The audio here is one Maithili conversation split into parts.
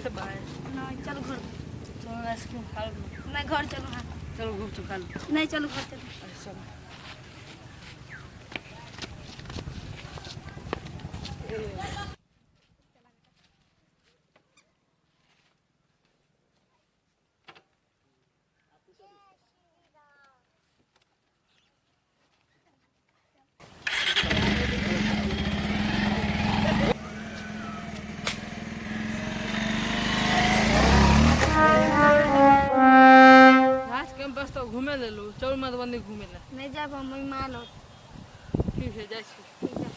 खेबै? नहीं, चलू घर। चलो आइसक्रीम खा लेब। नहीं, घर चलू। हाँ। चलो गुपचुप खा लेब। नहीं, चलू घर चलू। अरे चलो। राज कैंपस तऽ घूमे लेलू, चलू मधुबनी घूमे लए। नहीं जाब हम, मम्मी मार लो। ठीक है, जाइ छी। ठीक है।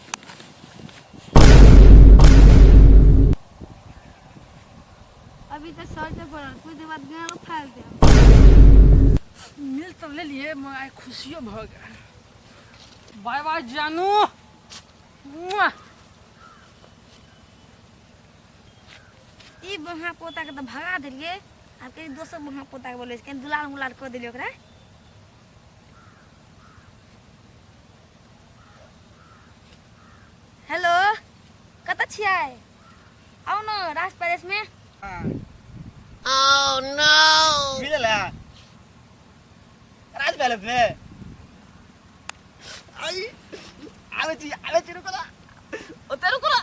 अभी तक सर से पड़ल, कुछ देर बाद गाँव फाड़ दे। मिल तऽ लेलियै, मगर आइ खुशियो भऽ गेल। बाय बाय जानू। मुआ। ई बहा पोता के तऽ भगा देलियै, आब कहीं दोसर बहा पोता के बोलै छै, कहीं दुलार मुलार कऽ देलियै ओकरा। हेलो, कतऽ छियै? आउ ने राज पैलेस में। मिलल है राज पैलेस में। आई, आबै छी, आबै छी, रुको ना, ओते रुको ना।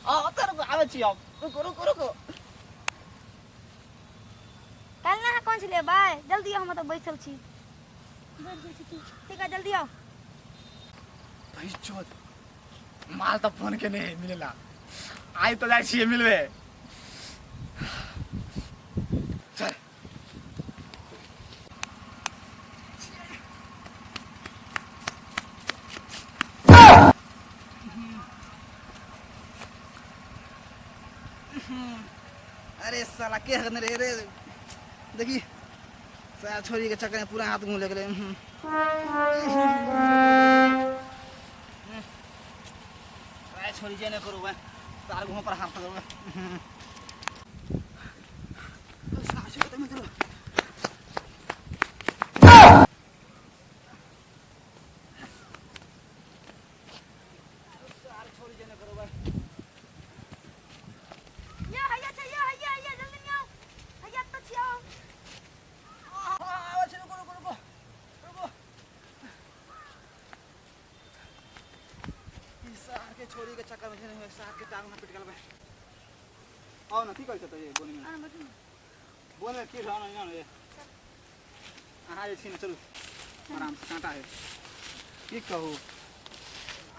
हाँ, ओते रुको, आबै छी हम, रुको रुको रुको। काल्हि ना अहाँ कोन छलियै? बाय, जल्दी आउ, हम तऽ बैसल छी। बैठ जाइ छी। ठीक है, जल्दी आउ। भाई चोद, माल तऽ फोन के नहीं मिलेला, आइ तऽ जाइ छियै मिलबे, चल। अरे साला, के हकने रे? रे देखी, साला छोरी के चक्कर में पूरा हाथ मुँह लग रहे। अरे छोरी जे नहीं करू बे, साल मुँह पर हाथ करू। साला छोरी तो करू। साल छोरी जे नहीं करू बे। या हैया छै, या हैया हैया, जल्दी नहीं आओ, हैया तऽ छी, आओ। आबै छी, रुको रुको रुको रुको। ई सार के छोरी के चक्कर में छै ने, सार के टांग में पिट गेल बे। आओ ना, की कहै छै त ये बोन में? आना, बैठू ने। बोन में की रहना ना ये? अहाँ जे छी ने, चलू आराम से, कांटा है। की कहू,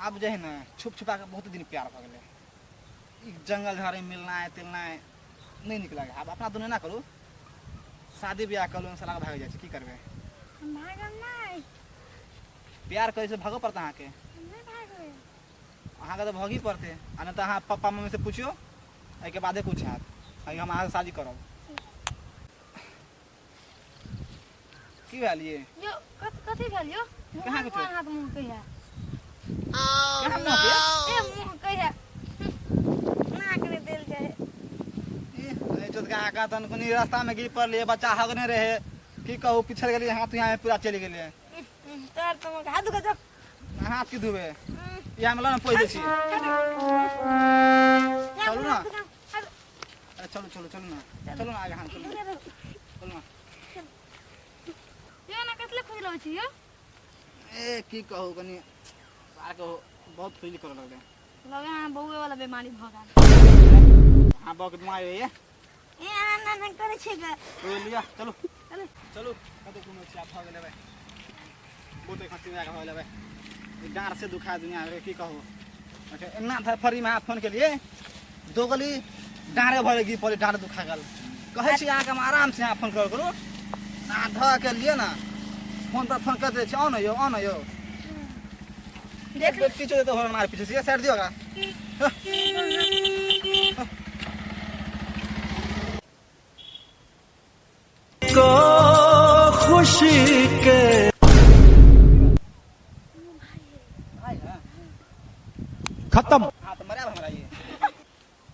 आब जे है ने छुप छुपा के बहुत दिन प्यार भऽ गेलै। ई जंगल झाड़ी मिलनाइ तिलनाइ नहि नीक लागै। आब अपना दुनू एना करू, शादी बियाह करू, साला भागि जाइ छै, की करबै? हम भागब नहि। प्यार करै से भागऽ पड़तै अहाँके। हम नहि भागबै। अहाँके तऽ भागही पड़तै, आ नहि तऽ अहाँ पप्पा मम्मी से पुछियौ, एहिके बादे कुछ हैत। आइ हम अहाँसँ शादी करब। की भेल ये? यो, कथी भेल यो? कहाँ के चोट? अहाँके मुँह कहिया? कहाँ मुँह पे? ए, मुँह कहिया नाक नहि देल जाए। ए चोट के आका तन कोनी रास्ता में गिर पड़लियै, बच्चा हगने रहे, की कहू, पिछड़ गेलियै, हाथ यहाँ पूरा चलि गेलै। तोहर तऽ हाथ दुखा जाओ। हाथ की धुबे? यहाँ में लो ने, पोछि दै छी। चलू ना। अरे चलू चलू चलू ना, चलू ना आगे। हाँ, चलू चलू ना। यो ना, कतले खुजलो छी यो? ए, की कहू, कनी आर कहू, बहुत खुजली करऽ लगलै। लगे अहाँ बउए वाला बीमारी भऽ गेल। अहाँ बक बीमारी होइए। ए, अहाँ ना ना करै छियै गे। ओ लिअ, चलू। चलू। चलू, कतौ घुमै छी, आब भऽ गेलै भाइ, बहुते खस्सी भए गेलै भाइ। ई डाँढ़ से दुखा दुनिया रे, की कहू। अच्छा, एना धरफड़ी में अहाँ फोन केलिए, दोगली डाँढ़े भरे गिर पड़े, डाँढ़ दुखा गेल। कहै छी अहाँके, हम आराम से अहाँ फोन करल करू। अहाँ धऽ के लिए ना, फोन पर फोन कर दै छी, आउ ने यौ, आउ ने यौ। देख। पीछे देते हो, मार पीछे से साइड दियो ओकरा। को खुशी के भाई हाँ। खत्म। हाँ तऽ मरायब हमरा ये।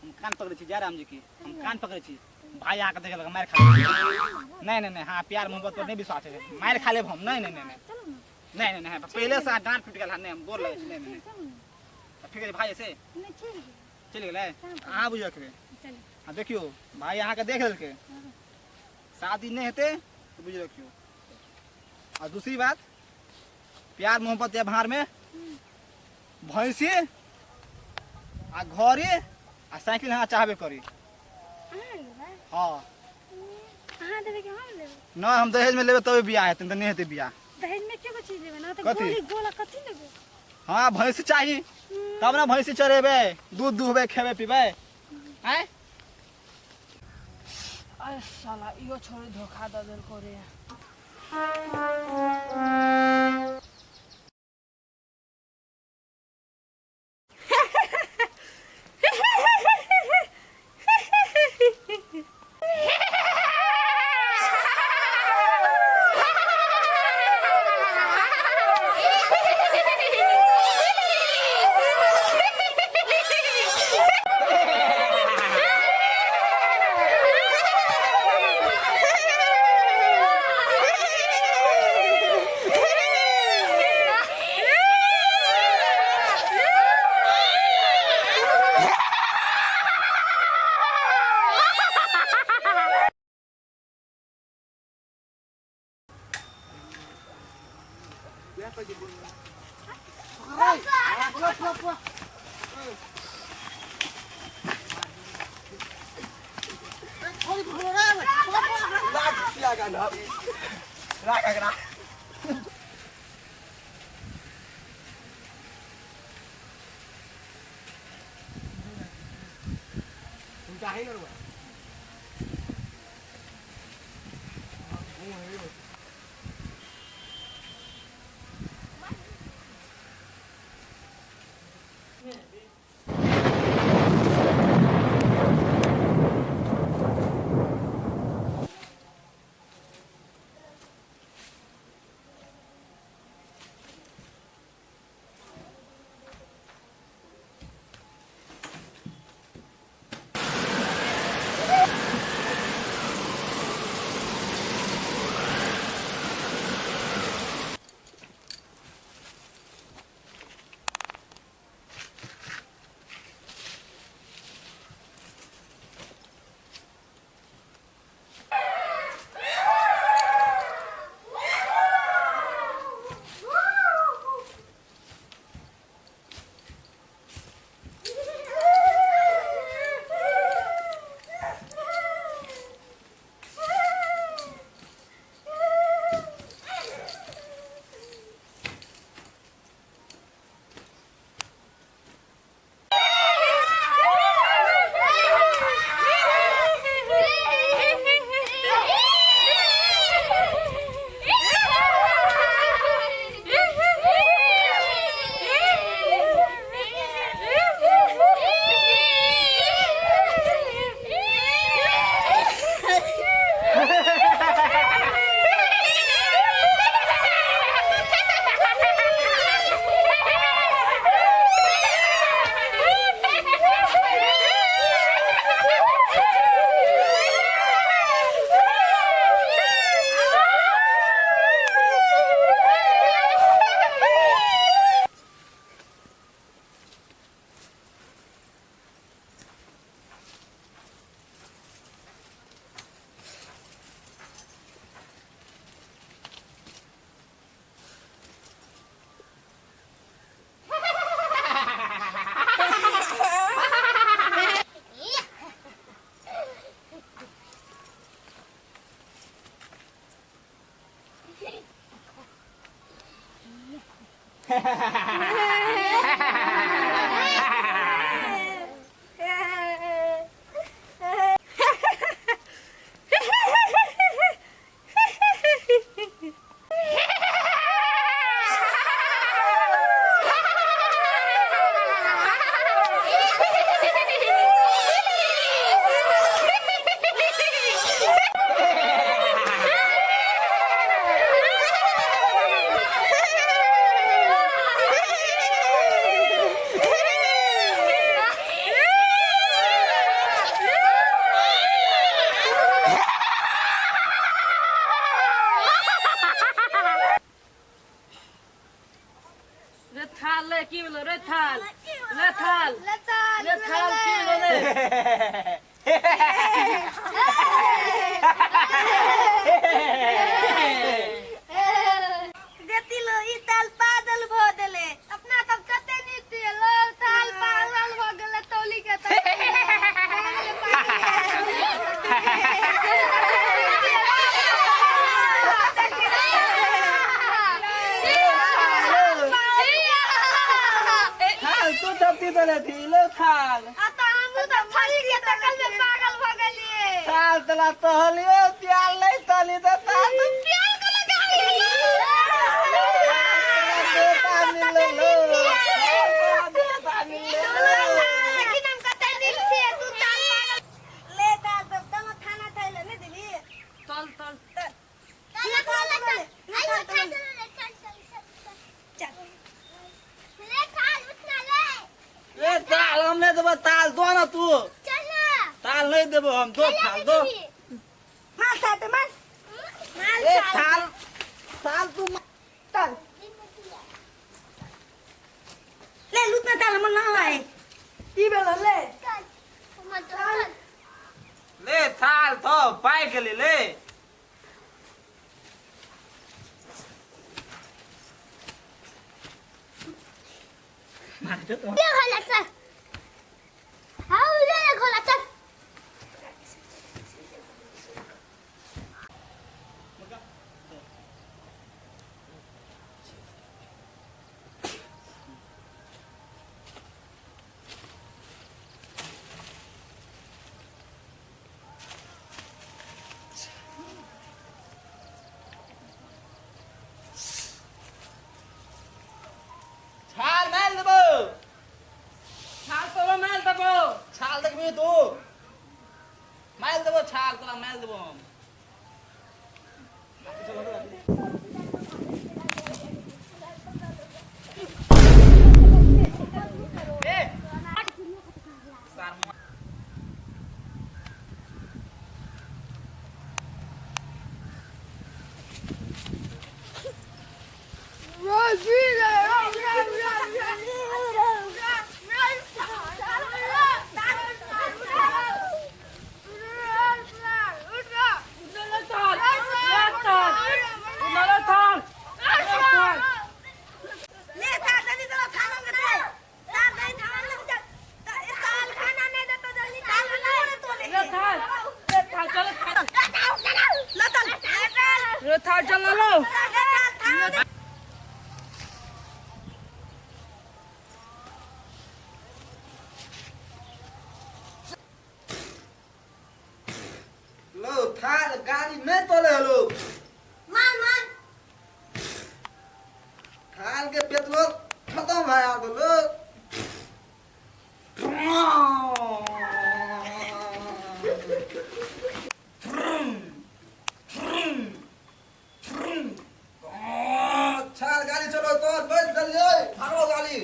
हम कान पकड़ै छी, जय राम जी की, हम कान पकड़ै छी। भाई आके देख लेलक, मारि खा लेब। नहीं नहीं नहीं, हाँ, प्यार मोहब्बत पर नहीं विश्वास है, मारि खा लेब हम। नहीं नहीं नहीं नहीं। चलू ना। नहीं नहीं नहीं, पहले से डांट टूट गेल। नहीं, हम गोर लगै छी। नहीं नहीं नहीं। चलू ना। ठीक है भाई, ऐसे नहि, चलि गेल। चलि गेलै। अहाँ बुझियौ के चलू। आ देखियौ भाई अहाँके देख लेलकै शादी नहि हेतै तऽ बुझि रखियौ आ दूसरी बात प्यार मोहब्बत या भाड़मे भैंसी आ घड़ी आ साइकिल अहाँ चाहबे करी अहाँ लेबै हँ अहाँ देबै कि हम लेबै नहि हम दहेजमे लेबै तबे बियाह हेतै नहि तऽ नहि हेतै बियाह दहेजमे के को चीज लेबै ना तऽ कथी? गोली गोला कथी लेबै हँ भैंसी चाही तब ने भैंसी चरेबै दूध दुहबै खेबै पीबै आँय अरे साला इहो छोरी धोखा दऽ देलको रे राख एकरा रे थाल ले की भेलो रे थाल रे थाल रे थाल की भेलो रे देती लो ई ताल पागल भ देले अपना तब कते नीक थिए लो ताल पागल भ गेले तौली के थाल तू धरती देले थी लो थाल पागल भ गेलिए थाल तला तहलियो प्याल नहीं तली त थाल तो देता मिललो देता मिललो। ले ताल तब तनो थाना थैले नहीं दिली तल तल चल ए ताल हम नहीं देबो ताल दो ना तू ताल नहीं देबो हम दो थाल दो मार साथ मार मार ए थाल थाल तू चल ले लूटना ताल मन ना आए ई बेला ले ले थाल तो पाइ गेली ले छाल मार देबो छाल तोरो मार देबो छाल देखबी तू मार देबो छाल तोरा मार देबो हम ए सार थाल थाल उनाला थाल थाल ले ताल जल्दी चलो खाना में दे ताल दे खाना में दे ताल खाना नहीं देता जल्दी ताल ले तो ले ले थाल ले थाल चल थाल ले ताल ले थाल चल लो थाल लो थाल गाड़ी नहीं तोले हलो मान मान थाल के पेट्रोल खत्म भए गेलो छाल गाड़ी चलो तो बंद कर लियो भागो गाड़ी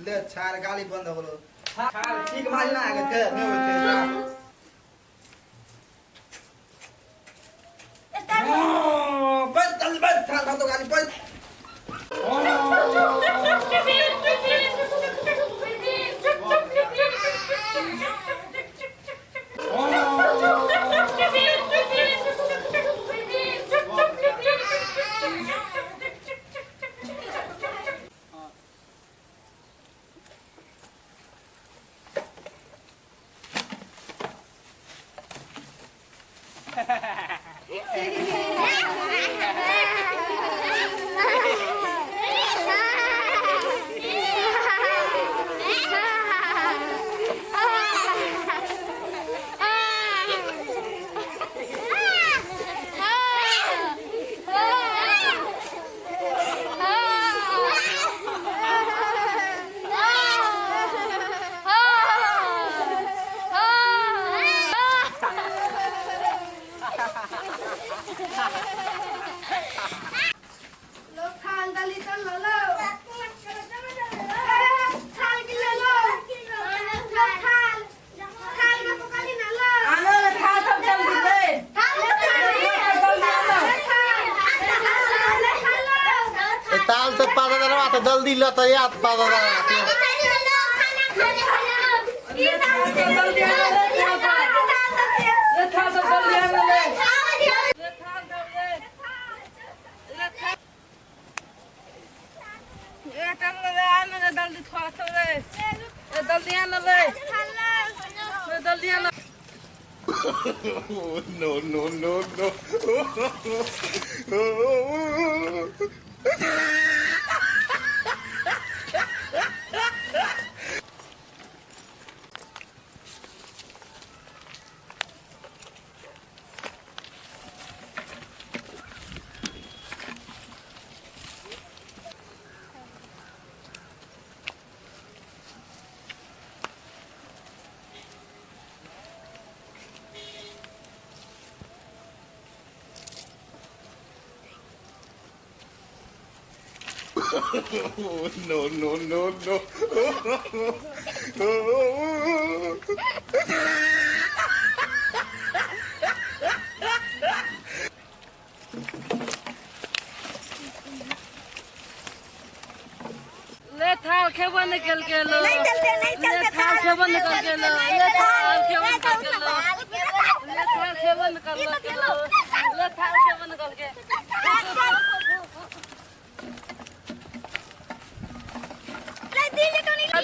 ले छाल गाड़ी बंद हो गेलो छाल ठीक मारी ना आगे थे नहीं होते बंद चल बंद छाल भागो गाड़ी बंद आनो ले थाल सब चल दे ए ताल से पादा दरवा तो जल्दी ल त याद पादा दरवा जल्दी आनो ले थाल। जल्दी आन रे। ले जल्दी आन। No no no no. No no no no. ले थाल खेबो निकल गेलो। नहीं चलते, नहीं ले चलते। थाल खेबो निकल गेलो। ले थाल खेबो निकल गेलो। ले थाल खेबो निकल गेलो। ले थाल खेबो निकल के।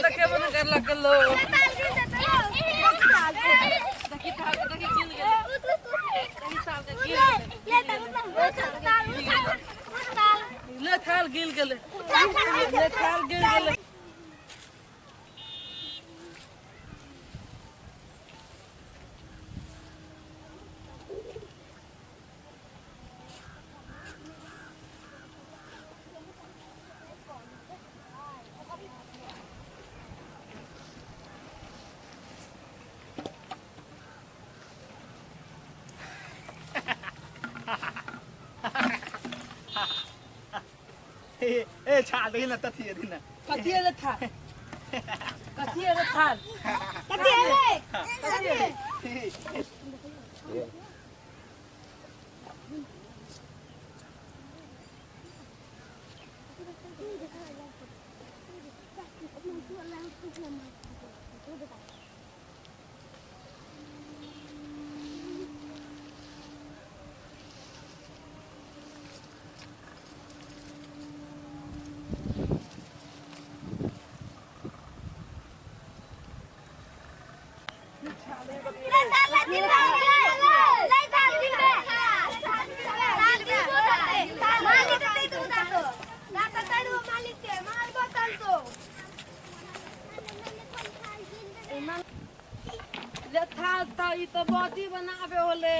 ले खेबो निकल गेलो। देखी थाल के, देखी गिल गेलो। देखी थाल के गिल गेलो। ले थाल गिल गेले। ले थाल गिल गेले। ए छाल देखी ना, तथी देखी ना। कथी एले थाल? कथी एले थाल? कथी एले? ले थाल त ई त बॉडी बनावे होले।